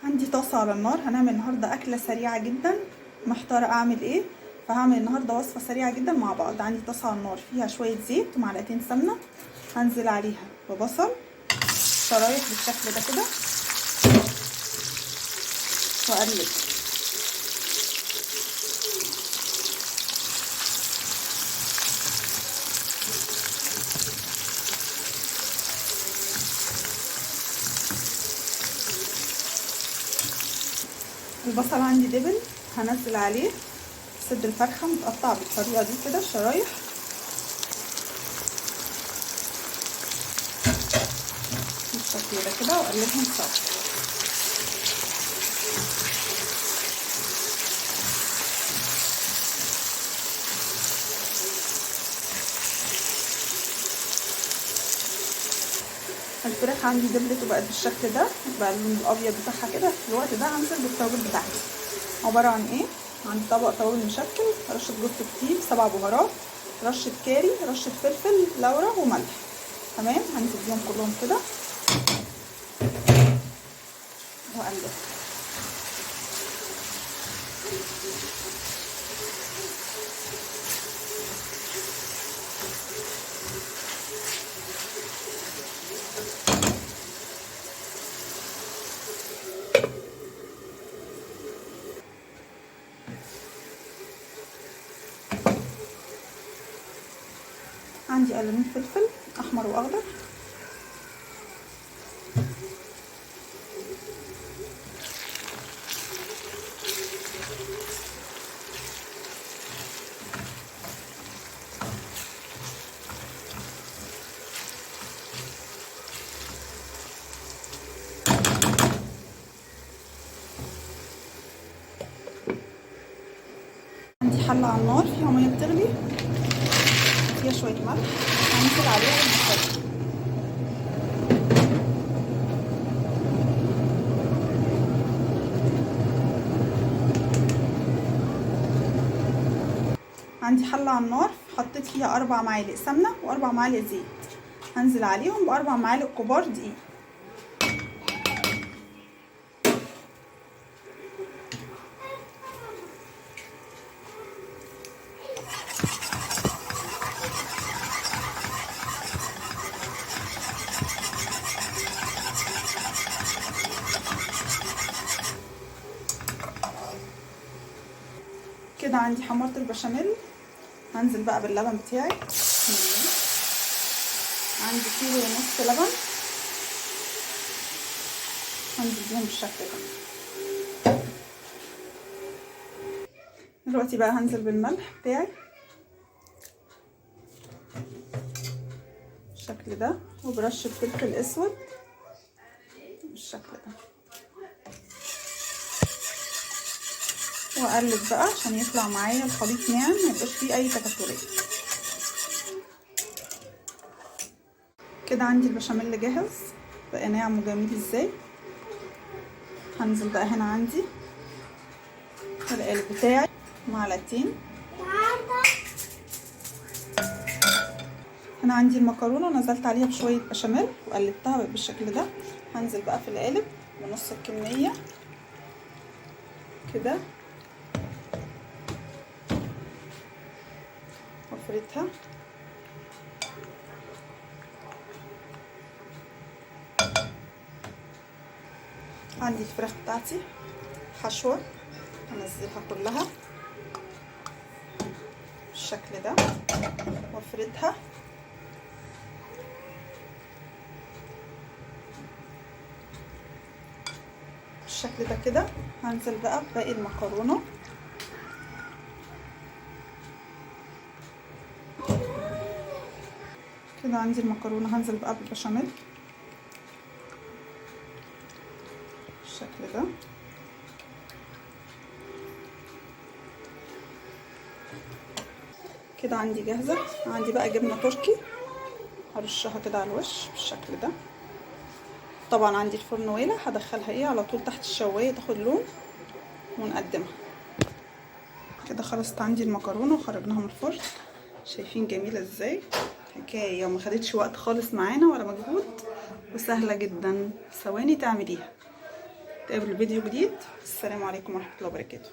عندي طاسة على النار. هنعمل النهاردة أكلة سريعة جدا، محتارة أعمل إيه، فهعمل النهاردة وصفة سريعة جدا مع بعض. عندي طاسة على النار فيها شوية زيت ومعلقتين سمنة، هنزل عليها ببصل شرايح بالشكل ده كده وأقلب. البصل عندي دبل، هنزل عليه صدر الفرخة متقطع بالطريقة دي كده شرايح. بالشكل ده كده واقلبهم سوا. الفراخ عندي دبلت وبقت بالشكل ده، بقى اللون الابيض بتاعها كده. في الوقت ده هنزل بالتوابل بتاعتي، عبارة عن ايه؟ عندي طبق توابل مشكل، رشه جوز الطيب، 7 بهارات، رشه كاري، رشه فلفل لورا وملح. تمام، هنزل بيهم كلهم كده واقلب. عندي قلمين فلفل احمر واخضر، عندي حله على النار فيها مية بتغلي، فيها شوية ملح، هنزل عليها بالمخلل. عندي حله على النار حطيت فيها 4 معالق سمنه و4 معالق زيت، هنزل عليهم ب4 معالق كبار دقيق. كده عندي حمرت البشاميل، هنزل بقى باللبن بتاعي. عندي 1.5 كيلو لبن، هنزل بيهم بالشكل ده. دلوقتي بقى هنزل بالملح بتاعي بالشكل ده، وبرشه فلفل اسود بالشكل ده، واقلب بقى عشان يطلع معايا الخليط ناعم، ما يبقاش فيه اي تكتلات. كده عندي البشاميل جاهز، بقى ناعم وجميل ازاي. هنزل بقى هنا عندي القالب بتاعي معلقتين. هنا عندي المكرونه نزلت عليها بشوية بشاميل وقلبتها بالشكل ده. هنزل بقى في القالب بنص الكمية كده وافردها. عندي الفراخ بتاعتي حشوة، هنزلها كلها بالشكل ده وافردها. بالشكل ده كده. هنزل بقى بباقي المكرونة. كده عندي المكرونة، هنزل بقى بالبشاميل بالشكل ده. كده عندي جاهزة. عندي بقى جبنة تركي هرشها كده على الوش بالشكل ده. طبعا عندي الفرن والع، هدخلها ايه على طول تحت الشواية تاخد لون ونقدمها. كده خلصت عندي المكرونة وخرجناها من الفرن. شايفين جميلة ازاي؟ حكاية وما خدتش وقت خالص معانا ولا مجهود، وسهلة جدا، ثواني تعمليها. نتقابل فيديو جديد. السلام عليكم ورحمة الله وبركاته.